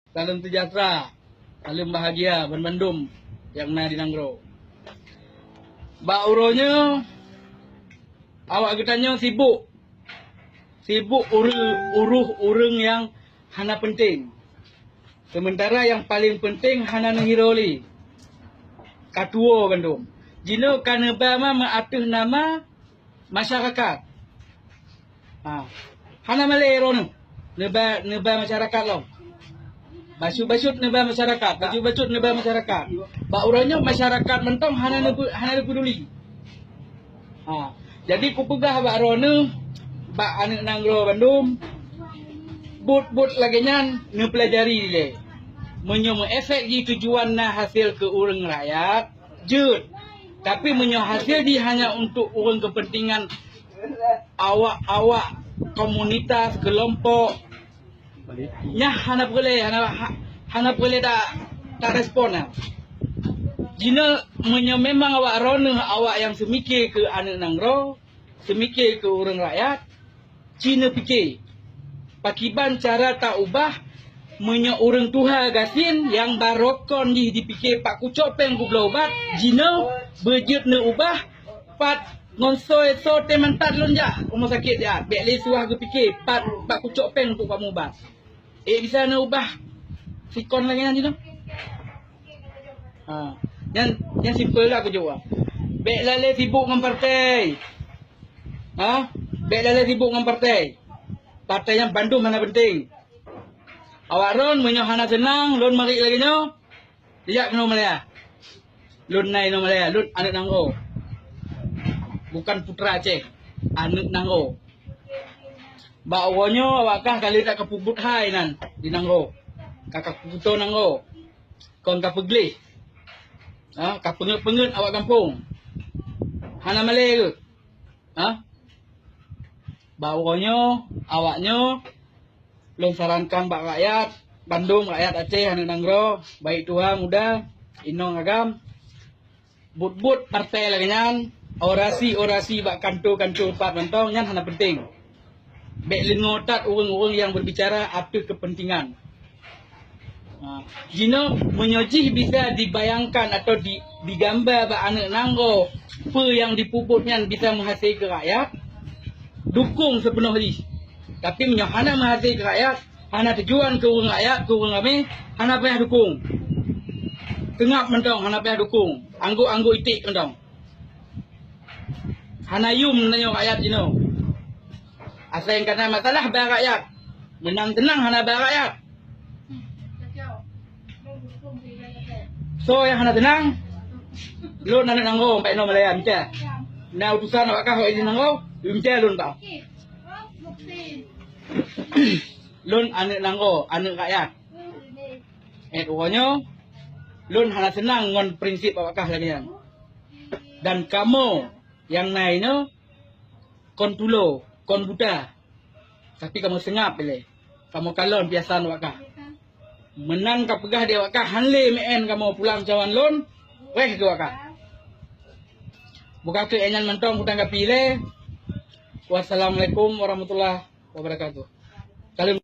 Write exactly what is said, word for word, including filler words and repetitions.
Salam sejahtera, salam bahagia ban bandum nyang na di nanggroe. Bak uroe nyoe, awak geutanyoe sibuk, sibuk uru-, uruh ureuëng nyang hana penting. Sementara nyang paleng penting hana neuhiro lé. Ka tuwoe bandum. Jinoe ka neuba ma meuateueh nama masyarakat. Ha. Hana malée droeneuh neuba, neuba masyarakat lom. Bacut-bacut neuba masyarakat, bacut-bacut neuba masyarakat. Bak uroe nyoe masyarakat mantong hana neupeu-, hana neupeuduli. Ha. Jadi kupeugah bak droeneuh, bak aneuëk nanggroe bandum, buet-buet lagée nyan neupeulajari dilée. Meunyoe meuefek jih tujuan na hasé keu ureuëng rakyat, jeuet. Tapi meunyoe hasé jih hanya untuk ureuëng keupeuntengan awak-awak komunitas, keulompok, nyan hana peureulée, hana, ha-, hana peureulée ta-, tarespon nyan. Jinoe meunyoe memang awak droeneuh awak nyang seumike keu aneuëk nanggroe, seumike keu ureuëng rakyat, ci neupike, pakiban cara taubah meunyoe ureuëng tuha gasien nyang barokon jih jipike pat kucok péng kubloe ubat, jinoe beujeuet neuubah pat ngon soe, soe teuh mantat lôn jak rumoh sakét jak, bék lé suah geupike pat, pat kucok péng untuk kamoe ubat. Eh, bisa neuubah sikon lagée nyan jinoe. Ha, nyan, nyan simple lah kujaweueb. Bék lalée sibuk ngon partai. Ha? Bék lalée sibuk ngon partai. Partai nyan bandum hana penting. Awak droen meunyoe hana seunang lôn marit lagée nyoe, jak keunoe Malaya. Lôn na inoe Malaya, lôn aneuëk nanggroe. Bukan putra Aceh, aneuëk nanggroe. Bak uroe nyoe awak kah ka lheueh that kapeubuet hai nan di nanggroe. Ka, kapeutoe nanggroe. Kon kapeugleh. Ha, kapeungeut-peungeut awak gampông. Hana malée geuh. Ha? Bak uroe nyoe, awak nyoe, lôn sarankan bak rakyat, bandum rakyat Aceh aneuëk nanggroe, baik tuha, muda, inong, agam, buet-buet partai lagée nyan, orasi-orasi bak kanto-kanto pat mantong nyan hana penting. Bék leungoe that ureuëng-ureuëng nyang berbicara ateueh kepentingan. Ha, jinoe meunyoe jih bisa dibayangkan atau di, digamba bak aneuëk nanggroe peue nyang dipeubuet nyan bisa meuhasé keu rakyat, dukong sipeunoh jih. Tapi meunyoe hana meuhasé keu rakyat, hana tujuan keu ureuëng rakyat, keu ureuëng ramé, hana payah dukong. Teungab mantong hana payah dukong. Anggok-anggok iték mantong. Hana yum tanyoe rakyat jinoe. Asai kana masalah bak rakyat. Meunan seunang hana bak rakyat. Soe nyang hana seunang? Lôn aneuëk nanggroe, bak inoe Malaya, meucah. Na utusan awak kah, awak nanggroe, meucah lôn bak. Lôn aneuëk nanggroe, aneuëk rakyat. Eh, uroe nyoe, lôn hana seunang ngon prinsip awak kah lagée nyan. Dan kamoe nyang na inoe kon tulo, kon buta. Tapi kamoe seungab ilée. Kamoe kalon piasan awak kah. Meunan kapeugah di awak kah, han lé meu'en kamoe pulang cawan lôn, wéh keu awak kah. Buka keu nyan mantong kutanggapi ilée. Wassalamualaikum warahmatullahi wabarakatuh. Kalon